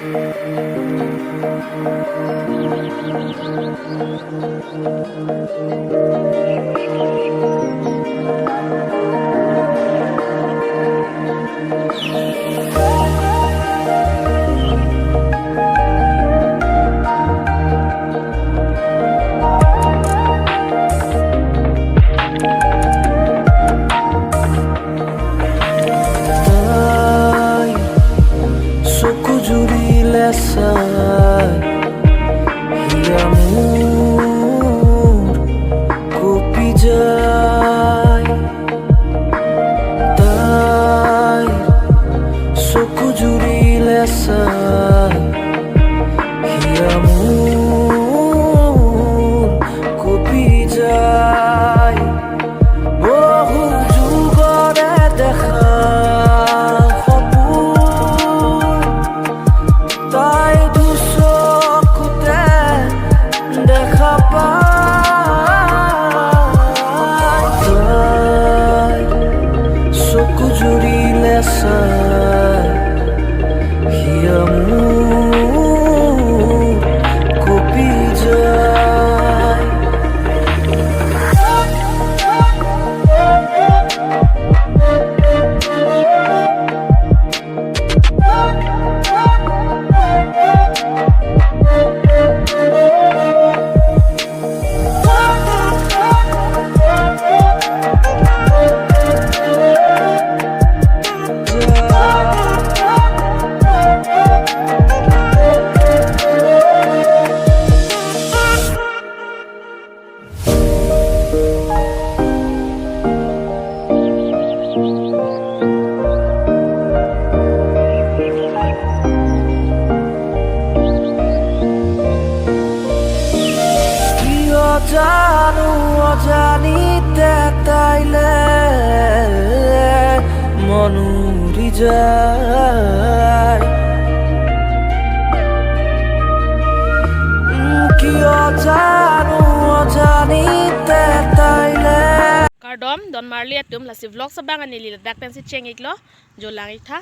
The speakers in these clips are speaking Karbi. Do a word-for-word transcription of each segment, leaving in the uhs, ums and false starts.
Ai, sokujuri le sai, hi amur kopi jai. Tai, sokujuri le sai, hi amur kopi jai. Bohu jugore dekha sopun, tai dusokute dekha pai. Tai, sokujuri le sai, hi amur kopi jai. Ki ojanu ojani te taile mon uri jai. Ki ojanu ojani te taile. Kardom, don marli atum, lasi vlogs abang neli ladak pensi cheng-iklo, jo lang-ik tha.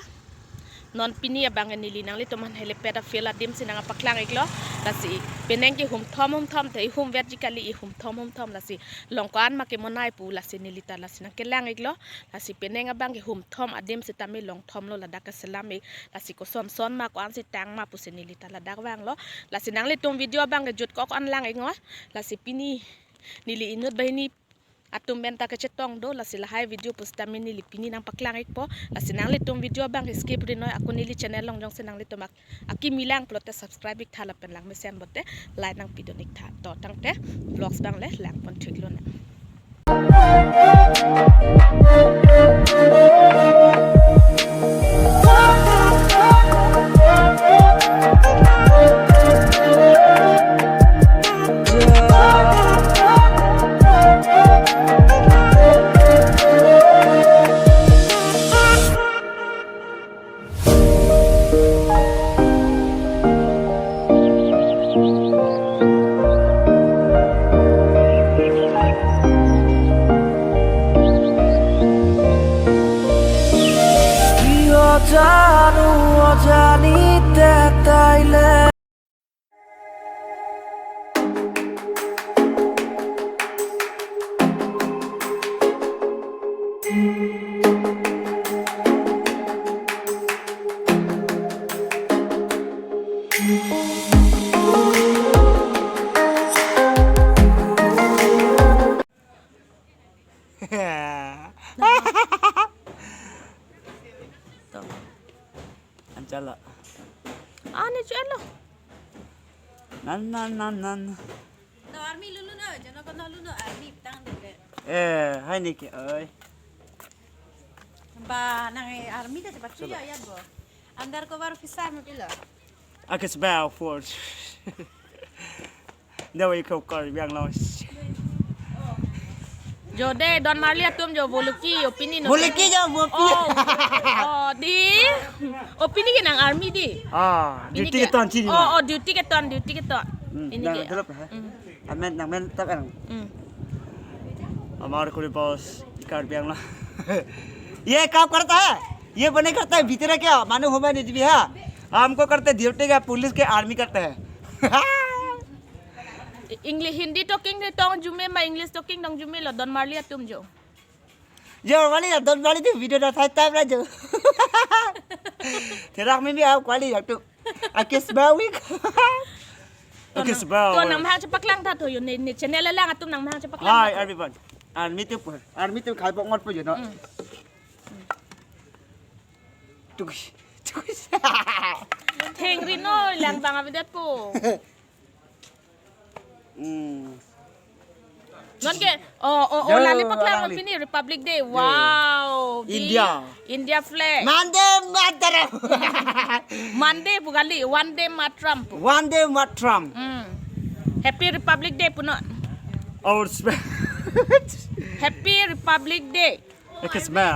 Non pini abang neli nanglitum aphan helipad a-field adim si nangpaklang-iklo, lasi penang ke humthom humthom te ihum vetji kali, ihumthom humthom, lasi long ko-an ma kemonai pu, lasi neli ta lasi nangkelang-iklo. Lasi penang abang ke humthom adim sitame longthomlo, ladak keselam-ik. Lasi koson son ma, ko-an si tang ma pusi neli ta ladak vanglo. Lasi nanglitum video abang ke jutkok an lang-ik ngo. Lasi pini neli inut banghini atum pen ta kechetong do, lasi lahai video pusitame neli pini nangpaklang-ikpo. Lasi nanglitum video abang ke skip ri noi, ako neli channel along jongsi nanglitum ak-, akimi lang pulote subscribe-ik tha lapen langmesen pulote like nangpidun-ik tha. To tangte vlogs abang le langpon thuklonang. Ki ojanu ojani te taile. Anchala. Ani chalo. Nan, nan, nan, nan. No army lulu no, jeno kono lulu army tang dele. Eh, hai niki, oi. Ba nang army ta cepat cuy ya bo. Under cover officer mo pilo. Akes bau force. Dawi ko kar biang los. Jo de, don marli atum jo, boluki opini no. Boluki jo, boluki. Oh, oh, di. Opini ke nang army di. Ah, duty keton chini. Oh, oh, duty keton, duty keton. Hmm, ini nang ke. Delap ha. Hmm. Amen, nang men tap ang. Hmm. Amar kuri boss, ikar biang la. ये काम करता है, ये बने करता है, भीतर है क्या? मालूम हो मैं नहीं भी, हाँ। हमको करते ड्यूटी का पुलिस के आर्मी करते हैं। English, Hindi talking de tong jume ma English talking tong jume lo, don marli atum jo. Jo, marli la, don marli tu video na thai tam la jo. Therak mimi au kwali ya tu. Akis bawik. Akis bawik. To nang mahang chepaklang tha to yo, ne, ne channel lang atum nang mahang chepaklang Hi tha to. Everyone. Army tu pur. Army tu khai bok ngot pu yo no. Mm. Tukish. Tukish. Thengri no lang bang abidat po. Hmm. Non ke, oh, oh, oh, Yo, lali paklang alang li. Pini Republic Day. Wow. Di India. India flag. Vande Mataram. Vande pu kali, Vande Mataram pu. Vande Mataram. Hmm. Happy Republic Day punon. Our sp- Happy Republic Day. Ekis ma.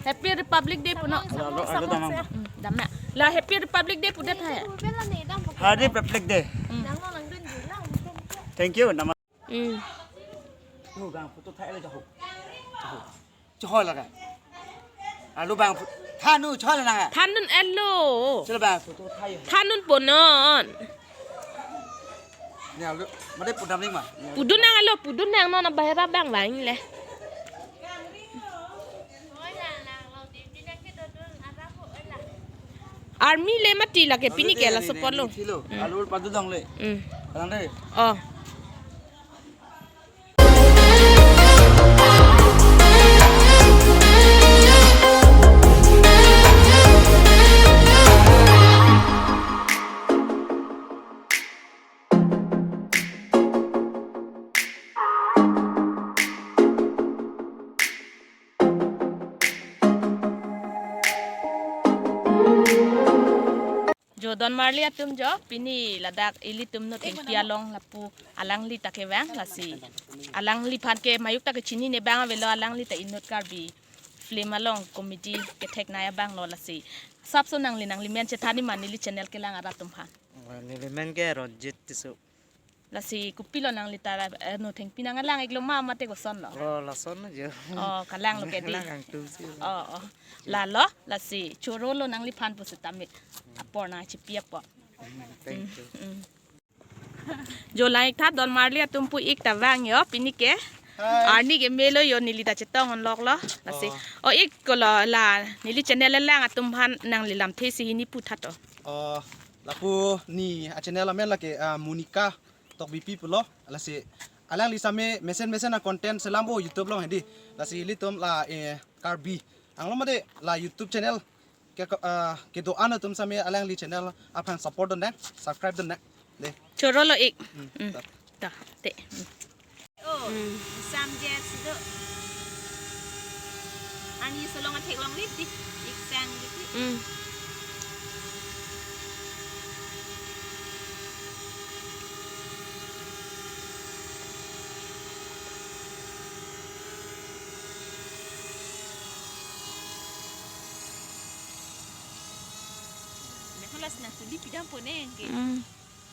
Happy Republic Day punon. Alo, alo, alo, tamam. Hmm, dam na. La Happy Republic Day pudet hai. Happy Republic Day. Hmm. Thank you. Nama. Hmm. Yo, bang photo thai le jaho. Jaho. Choi laga. Alo bang pho-, thanu choi la na. Thanun alo. Choi bang photo thai. Thanun punon. Ni alo, made pudam ning ma. Pudun nang alo, pudun nang non bahera bang bang le. Army le mati lake pini ke la support lo. Thilo. Hmm. Alo padu dong le. Hmm. Kadang de. Oh. Jo don marli atum jo, pini ladak ilitum no thengpi along lapu alangli ta kevang lasi. Alangliphan ke mayuk ta kechinine bang avelo, alangli ta inut Karbi film along comedy kethek nai abang lo lasi. Sapso nangli nangli men chethan ma neli channel kelang arat atum aphan. Oh, neli men ke Ronjit Tisso. Lasi kopilo nangli ta, eh, no thengpi nang alang iklo ma mate koson lo. Oh, lason jo. Oh, kalang lo ke di. Lang angtu si. Oh, oh. Lalo, lasi choro lo nangliphan pusitame. Apor nangchipi apor. Thank you. Mm. Jo lang ik tha don marli atum pu ik ta vang yo pini ke. Hi. Arni ke melo yo neli ta chetong onlok lo. Lasi. Oh. Oh, ik ko lo la neli channel lang atum aphan nangli lamthe si hini pu tha to. Oh, lapu ne a channel amen lake, ah, Monica Tokbipi pulo, lasi alangli same mesen mesen a content selam o YouTube along hedi. Lasi ilitum la, eh, Karbi Anglong mate la YouTube channel ke, ah, kedo-an atum same alangli channel aphan support dun dang, subscribe dun dang. De. Choro lo ik. Hmm, Hmm. ta. Ta, te. Hmm. Oh, Hmm. Samjet sido. Ani solong athek long lip di. Ik sang gitu. Hmm. Mekhalas na tuli pidam pone ke. Hmm.